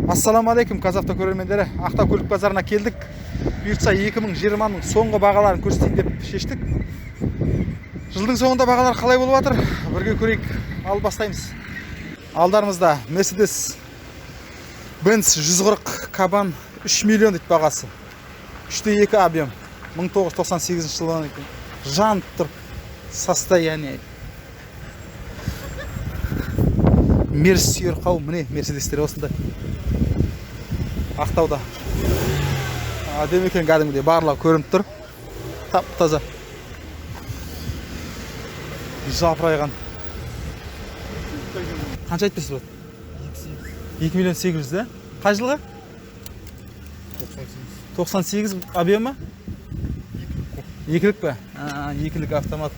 Ассалаумағалейкум, ҚазАвто көрермендері. Ақтау көлік базарына келдік. Бұйыртса 2020-ның соңғы бағаларын көрсетейін деп шештік. Жылдың соңында бағалар қалай болып жатыр? Бірге көрейік. Ал бастаймыз. Алдарымызда Mercedes Benz 140 Кабан 3 миллион дейді бағасы. 3,2 объем. 1998 жылдан екен. Жанып тұр. Состояние. Мерс сүйер қауым, міне Мерседестер осындай. Ақтауда. Әдемі екен, кәдімгідей барлығы көрініп тұр. Тап таза. Жапырайған. Қанша айтып тұрсыз, брат? 2 миллион 800 да? Қай жылғы? 98 объемы? Екілік пе? Екілік автомат.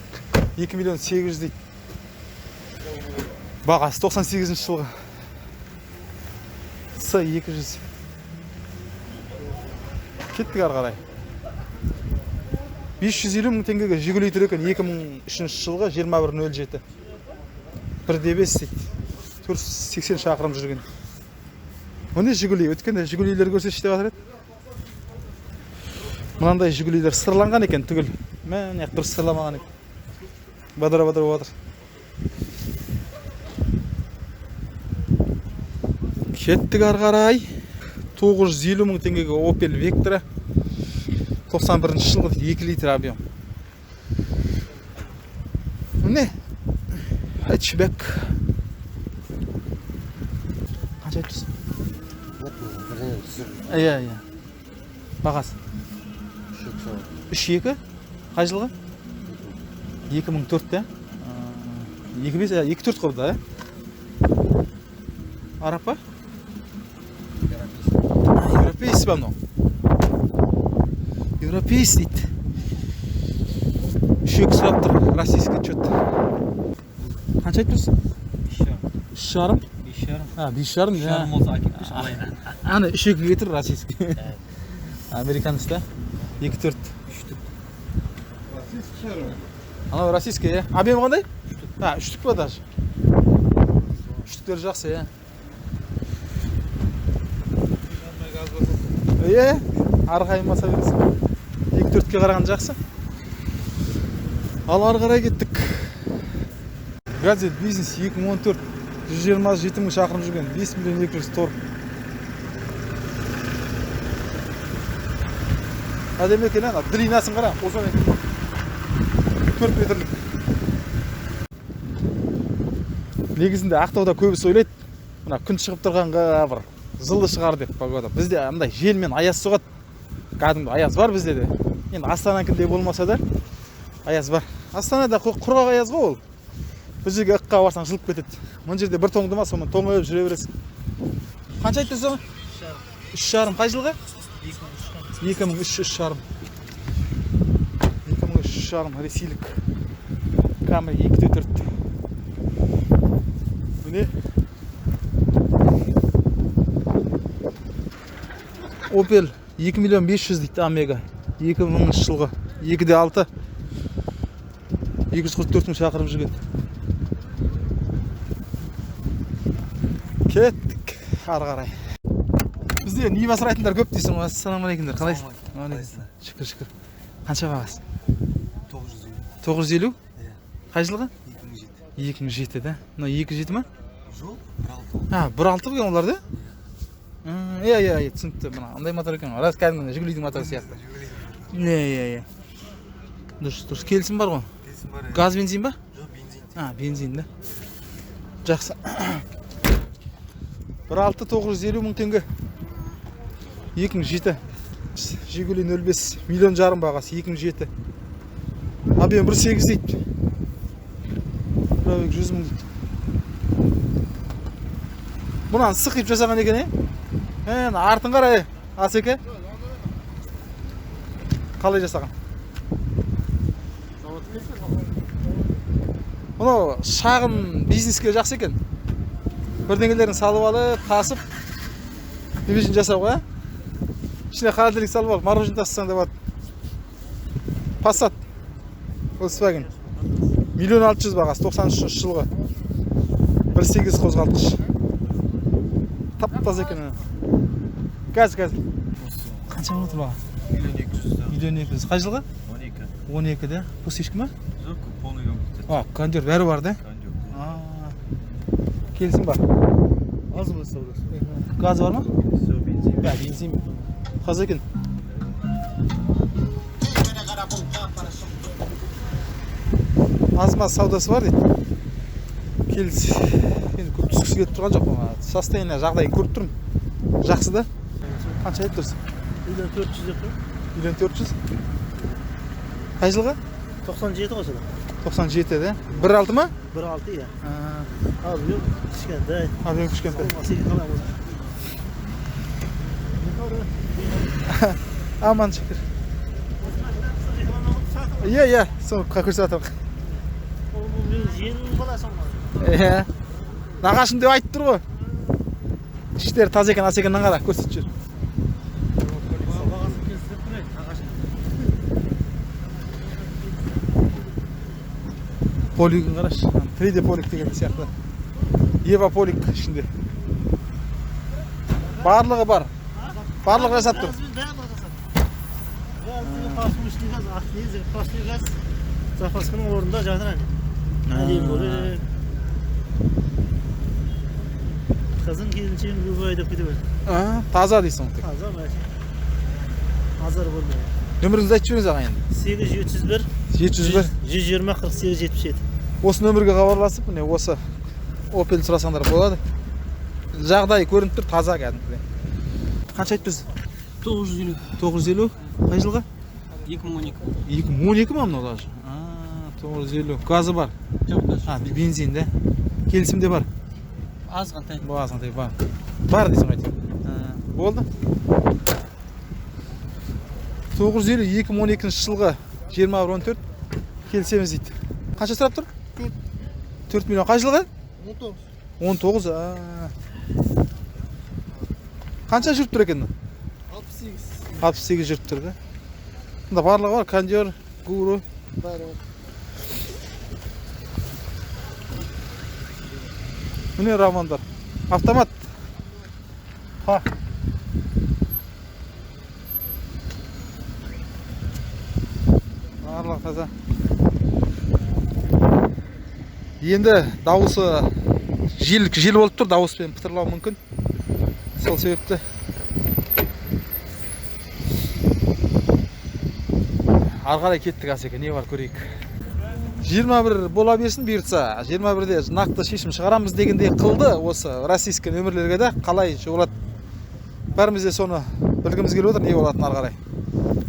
2 миллион 800 дейді. Бағасы 98 жылғы. С 200. Кеттік ары қарай. 550 мың теңгеге Жигули тұр екен, 2003 жылғы 21.07. 1,5 дейді. 480 шақырым жүрген. Міне Жигули, өткенде Жигулилер көрсетші деп жатыр еді. Мынандай Жигулилер сырланған екен түгіл. Міне дұрыс сырламаған екен. Бадыра бадыра болып жатыр. Кеттік ары қарай. 950 мың теңгеге Opel Vectra 91 жылғы 2 литр объем. Міне хэтчбек. Қанша айтып тұрсың? Иә, иә. Бағасы 3,2. Қай жылғы? 2004-те. 2,5, 2,4 қой да, Арап па? Европейский ба мынау? Европейский дейді. 3,2 сұрап тұр, российский чет. Қанша айтып тұрсың? 3,5? 5,5. А, 5,5. 3,5 болса әкеліп берші былай. Ана 3,2-ге тұр российский. Американец да? 2,4. 3,4. Анау российский, иә? Объем қандай? А, үштік па даже? Үштіктер жақсы, иә. Иә, арқайын баса бересің. 2,4-ке қараған жақсы. Ал ары қарай кеттік. Газель бизнес 2014, 127 мың шақырым жүрген, 5 миллион 200 торг. Әдемі екен, ана длинасын қара, ұзын екен. 4 метрлік. Негізінде Ақтауда көбісі ойлайды, мына күн шығып тұрғанға бір жылы шығар деп погода. Бізде андай жел мен аяз соғады. Кәдімгі аяз бар бізде де. Енді Астананікіндей болмаса да аяз бар. Астанада құрғақ аяз ғой ол. Бір жерге ыққа барсаң жылып кетеді. Мына жерде бір тоңды ма, сонымен тоңып жүре бересің. Қанша айтып тұрсың? 3,5. Қай жылғы? 2003, 3,5. 2003, 3,5 ресейлік. Камри 2,4. Міне. Opel 2 миллион 500 дейді Омега. 2000 жылғы. 2,6. 244 мың шақырым жүрген. Кеттік ары қарай. Бізде Нива сұрайтындар көп дейсің ғой. Ассалаумағалейкумдер. Қалайсың? Уағалейкум. Шүкір, шүкір. Қанша бағасы? 950. 950? Иә. Қай жылғы? 2007. 2007 да. Мынау 2,7 ма? Жоқ, 1,6. А, 1,6 екен олар да? Иә, иә, иә, түсінікті. Мына андай мотор екен. Рас, кәдімгі Жигулидің моторы сияқты. Иә, иә, иә. Дұрыс, дұрыс. Келісім бар ғой. Келісім бар. Газ, бензин ба? Жоқ, бензин. А, бензин да. Жақсы. 1,6 950 мың теңге. 2007. Жигули 05 миллион жарым бағасы 2007. Объем 1,8 дейді. Пробег 100 мың дейді. Мынаны сықиып жасаған екен, е? Артын қара, е, Асеке. Қалай жасаған? Мынау шағын бизнеске жақсы екен. Бірдеңелерін салып алып, тасып, бензин жасауға, ә? Ішіне холодильник салып алып, мороженое тасысаң да болады. Passat Volkswagen 1,6 миллион бағасы, 93 жылғы. 1,8 қозғалтқыш. Тап Тап-таза екен. Қазір, қазір. Қанша болып отыр баға? 1 200 000. 1 200 000. Қай жылғы? 12. 12-де. Пустышка ма? Жоқ, полный комплект. А, кондер бәрі бар да? Кондер. Келісім бар. Аз mı саудасы? Газ бар ма? Все, бензин. Иә, бензин. Таза екен. Аз-маз саудасы бар дейді. Келіс. Енді көп түскісі келіп тұрған жоқ маған. Состояние, жағдайын көріп тұрмын. Жақсы да? Қанша айтып тұрсың? 1 400 000 деп тұр. 1 400 000. Қай жылғы? 97 ғой сонда. 97 да? 1,6 ма? 1,6, иә. Объем кішкентай. Объем кішкентай. Салмасы қалай болса. Аман, шүкір. Иә, иә, соны көрсетіп жатырмын. Ол менің жиенімнің баласы ғой. Иә. Нағашым деп айтып тұр ғой. Іштері таза екен, асекеннен қара, көрсетіп жүр. Бағасын келісіп тұрайық, ағашын. Полигін қарашы. 3D полик деген сияқты. Ева полик ішінде. Барлығы бар. Барлығы жасап тұр. Газбен барлығы жасап. Газ деген послушный газ, ақ послушный газ запасканың орнында жатыр әне. Әдемі болып. Қызың келіншегің любой айдап кете береді. Таза дейсің ғой. Таза машина. Азар болмайды. Нөміріңізді айтып жіберіңіз, аға, енді. 8701 701 120 48 77. Осы нөмірге хабарласып, міне осы Opel сұрасаңдар болады. Жағдайы көрініп тұр, таза кәдімгідей. Қанша айтыппыз? 950. 950. Қай жылғы? 2012. 2012 ма мынау даже? 950. Газы бар. Жоқ, газ. А, бензин да. Келісімде бар. Азғантай. Бұл азғантай бар. Бар дейсің ғой әйтеуір. Болды. 950, 2012 жылғы 21.14, келісеміз дейді. Қанша сұрап тұр? 4 миллион. Қай жылғы? 19. 19. Қанша жүріп тұр екен? 68. 68 жүріп тұр да. Мында барлығы бар, кондер, гуру. Бәрі бар. Міне романдар. Автомат. Ха. Барлығы таза. Енді дауысы жел, жел болып тұр, дауыспен пытырлау мүмкін. Сол себепті ары қарай кеттік, асеке, не бар көрейік. 21 бола берсін, бұйыртса. 21-де нақты шешім шығарамыз дегендей қылды осы российский нөмірлерге де қалай болады. Бәріміз де соны білгіміз келіп отыр, не болатынын ары қарай.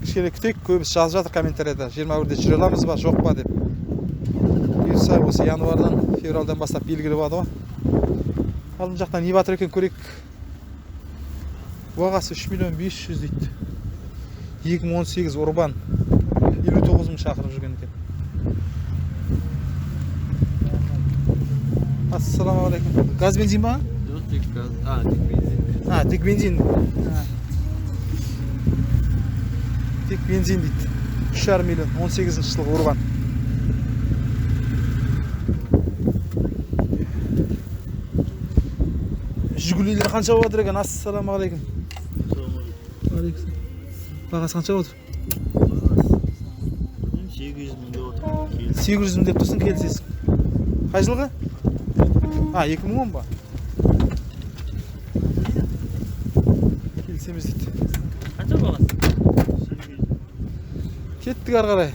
Кішкене күтейік, көбісі жазып жатыр комментарияда, 21-де жүре аламыз ба, жоқ па деп. Бұйыртса осы январдан, февральдан бастап белгілі болады ғой. Алдын жақтан не батыр екен көрейік. Бағасы 3 миллион 500 дейді. 2018 Урбан. 59 мың шақырып жүрген екен. Ассалаумағалейкум. Газ, бензин ба? Жоқ, тек газ. А, тек бензин. А, тек бензин. Тек бензин дейді. 3,5 миллион, 18 жылғы Урбан. Жигулилер қанша болып жатыр екен? Ассалаумағалейкум. Алейкум. Бағасы қанша болып отыр? 800 мың деп отыр. 800 мың деп тұрсың, келісесің. Қай жылғы? А, 2010 ба? Келісеміз дейді. Қанша бағасы? Кеттік ары қарай.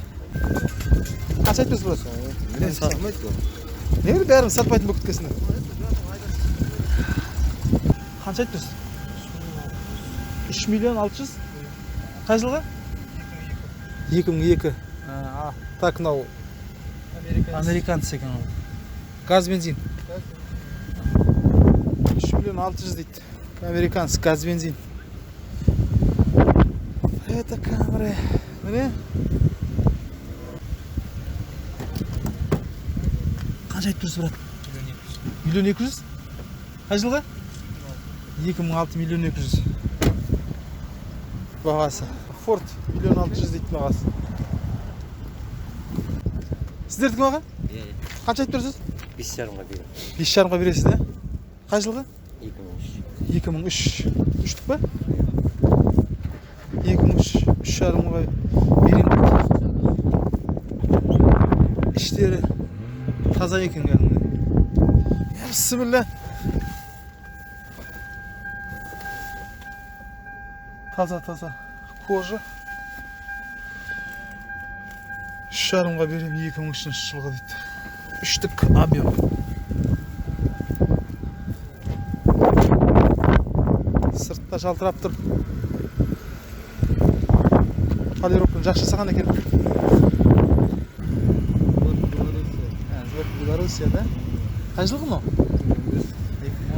Қанша айтып тұрсыз? Мен сатылмайды ғой. Не бір бәрін сатпайтын болып кеткенсіңдер. Қанша айтып тұрсыз? 3 миллион 600? Қай жылғы? 2002. Так, мынау американец екен ол. Газ, бензин. 3 миллион 600 дейді. Американец, газ, бензин. Это Camry. Міне. Қанша айтып тұрсыз, брат? 1 200 000. Қай жылғы? 2006, 1 200 000. Бағасы. Форд 1 600 000 дейді бағасы. Сіздердікі ме, аға? Иә, иә. Қанша айтып тұрсыз? 5,5-ға беремін. 5,5-ға бересіз, да? Қай жылғы? 2003. 2003, үштік па? 2003, 3,5-ға беремін дейді. Іштері таза екен кәдімгідей. Я, бісміллә. Таза, таза. Кожа. 3,5-ға беремін, 2003 жылғы дейді. Үштік объем. Сыртта жалтырап тұр. Полировканы жақсы жасаған екен. Белоруссия, да? Қай жылғы мынау?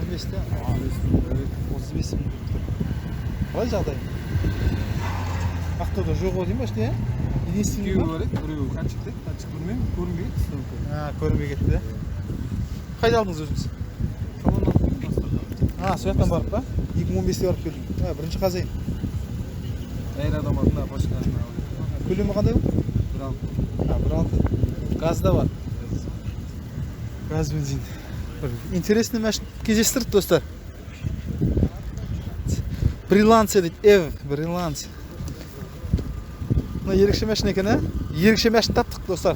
2015-те. 35 мың жүріп тұр. Қалай жағдай? Ақтауда жоқ ғой деймін ба, иә? Единственный Екеуі ма? бар еді, біреуі қаншық деді, қаншық білмеймін, көрінбей кетті сонікі. А, көрінбей кетті, да? Қайда алдыңыз өзіңіз? Салон алып келдім Астардан. А, сол жақтан барып па? 2015-те барып келдім. А, бірінші хозяин. Әйел адам атына, башка атына алып келдім. Көлемі қандай бұл? 1,6. А, 1,6. Газ да бар. Газ, бензин. Бір интересный машина кездестірді, достар. Брилланция дейді, Эв, Брилланция. Мына ерекше машина екен, ә? Ерекше машина таптық, достар.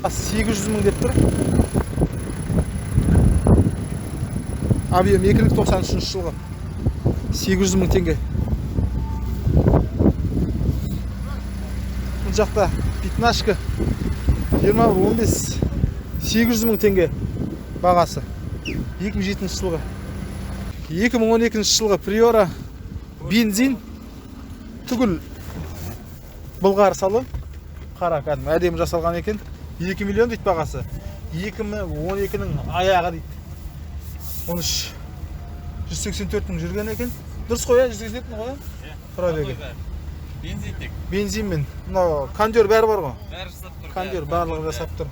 800 мың деп тұр. Объем екілік, 93 жылғы. 800 мың теңге. Бұл жақта пятнашка 21-15, 800 мың теңге бағасы. 2007 жылғы. 2012 жылғы Приора, бензин, түгіл былғары салон, қара, кәдімгі әдемі жасалған екен. 2 миллион дейді бағасы. 2012-нің аяғы дейді. 13 184 мың жүрген екен. Дұрыс қой, иә, 184 мың ғой, иә? Пробегі. Бензин тек. Бензинмен. Мынау кондер бәрі бар ғой. Бәрі жасап тұр. Кондер барлығы жасап тұр.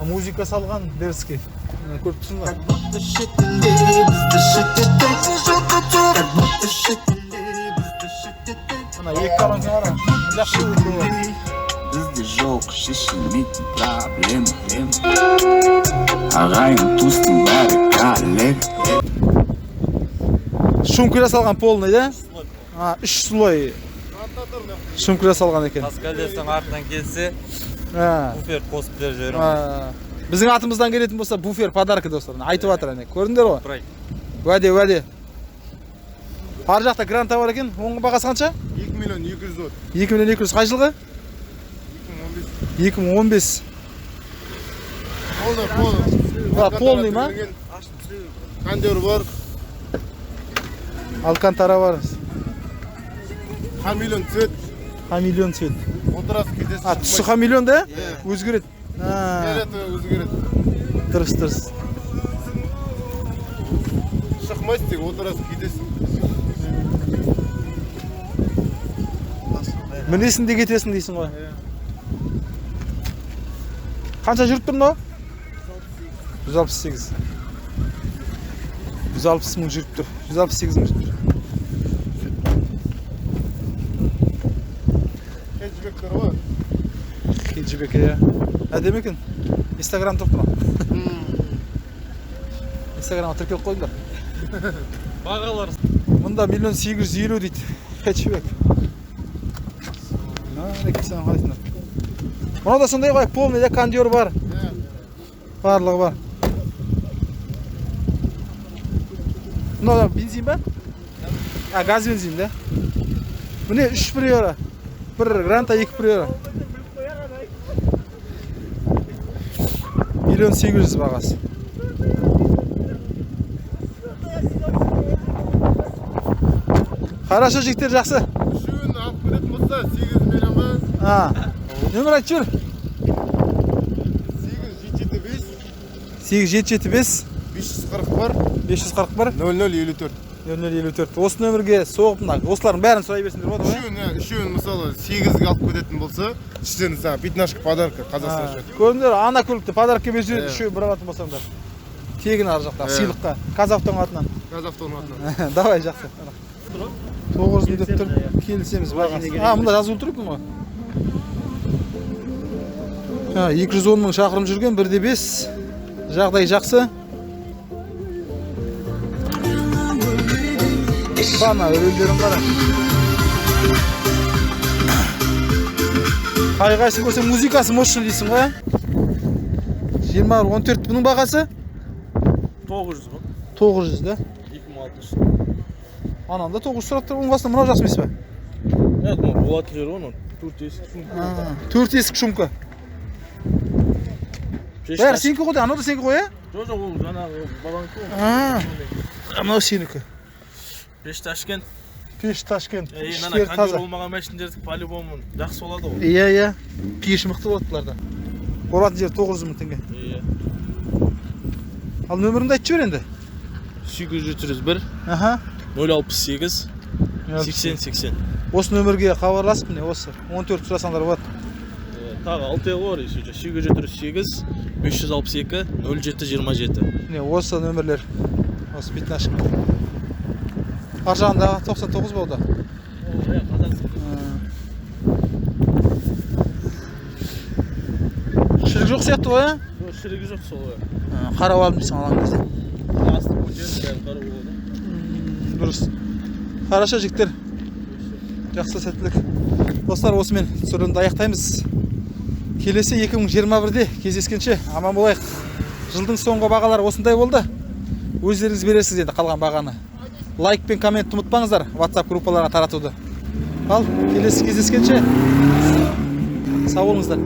А, музыка салған дерзкий. Мына көріп тұрсың ғой. Как будто шетелде бізді шеттететін жоқ, как будто шетелде бізді шеттететін. Мына екі колонка бар ғой. Жақсы екеуі. Бізде жоқ шешілмейтін проблема. Ағайын туыстың бәрі коллега. Шумка жасалған полный, да? А, үш слой шумка жасалған екен. Паскаль десең, артынан келсе, А, буфер қосып беріп жіберемін. а. Біздің атымыздан келетін болса, буфер подарка, достар. Айтып жатыр, әне. Көрдіңдер ғой? Прайд. Уәде, уәде. Ар жақта гранта бар екен. Оның бағасы қанша? 2 миллион 200 от. 2 миллион 200. Қай жылғы? 2015. 2015. Полный, полный. А, полный ма? Кондер бар. Алкантара бар. Хамелеон цвет. Хамелеон цвет. Отырасың, кетесің. А, түсі хамелеон да? Иә. Өзгереді. А, Фиолетовый өзгереді. дұрыс, дұрыс. Шықмайсың, тек отырасың, кетесің. Мінесің де кетесің дейсің ғой. Қанша жүріп тұр мынау? 168. 160 мың жүріп тұр. 168 мың жүріп тұр. Хэтчбектер ғой. Хэтчбек, иә. Әдемі екен. Инстаграм тұр тұр. Инстаграмға тіркеліп қойыңдар. Бағалар Мында 1 850 000 дейді. Хэтчбек. Алейкумсалам, қалайсыңдар? Мынау да сондай ғой, полный да, кондер бар. Барлығы бар. Мынау да бензин ба? А, газ, бензин да? Міне үш Приора. Бір Гранта, екі Приора. 1 800 000 бағасы. Хорошо, жігіттер, жақсы. Үшеуін алып кететін болса, 8 миллионға. А, нөмір айтып жібер. 8 7 7 5 8 7 7 5 541 541 00 54. 00 54. Осы нөмірге соғып, мына осылардың бәрін сұрай берсеңдер болады ғой. Үшеуін, иә, үшеуін мысалы 8-ге алып кететін болса, ішінен саған пятнашка подарка Қазақстан А, счет. Көрдіңдер, ана көлікті подарок қа беріп жібереді, Иә. үшеуін бір алатын болсаңдар. Тегін ар жақта, Иә. сыйлыққа. Қазавтоның атынан. Қазавтоның атынан. Давай, жақсы. 900 мың деп тұр. Келісеміз бағасын. А, мында жазулы тұр екен ғой. А, 210 мың шақырым жүрген, 1,5. Жағдай жақсы. Ана рөлдерін қара. Қай қайсысын көрсең, музыкасы мощный дейсің ғой, ә? 21 14. Бұның бағасы? 900 ғой. 900 да. 2006 жыл. Анан да 900 сұрап тұр. Оның қасында мынау жақсы емес па? Нет, ну болатын жері ғой, ну төрт есік, сумка. Төрт есік, шумка. Бәрі сенікі ғой, анау да сенікі ғой, иә? Жоқ, ол жаңағы баланікі ғой. А, мынау сенікі. Пеш Ташкент. Пеш Ташкент. Ей, ана Іштері таза. кондер болмаған машиндердікі по-любому жақсы болады ғой. Иә, пеші мықты болады бұларда. Болатын жері 900 000 теңге. Иә. Ал нөміріңді айтып жібер енді. 801 068 80 80. Осы нөмірге хабарласып, міне, осы 14 сұрасаңдар болады. Тағы алты бар еще, 808 562 07 27. Міне, осы нөмірлер, осы пятнашка. Ар жағындағы 99 болды. Иә, Қазақстан. Шірік жоқ сияқты ғой, иә? Жоқ, шірігі жоқ сол ғой. Қарап алдым дейсің алған кезде. Асты көтеріп бәрін қарау болады. Дұрыс. Хорошо, жігіттер, жақсы, сәттілік. Достар, осымен түсірілімді аяқтаймыз. Келесі 2021-де кездескенше аман болайық. Жылдың соңғы бағалары осындай болды. Өздеріңіз бересіз енді қалған бағаны. Лайк пен комментті ұмытпаңыздар, WhatsApp группаларға таратуды. Ал келесі кездескенше сау болыңыздар.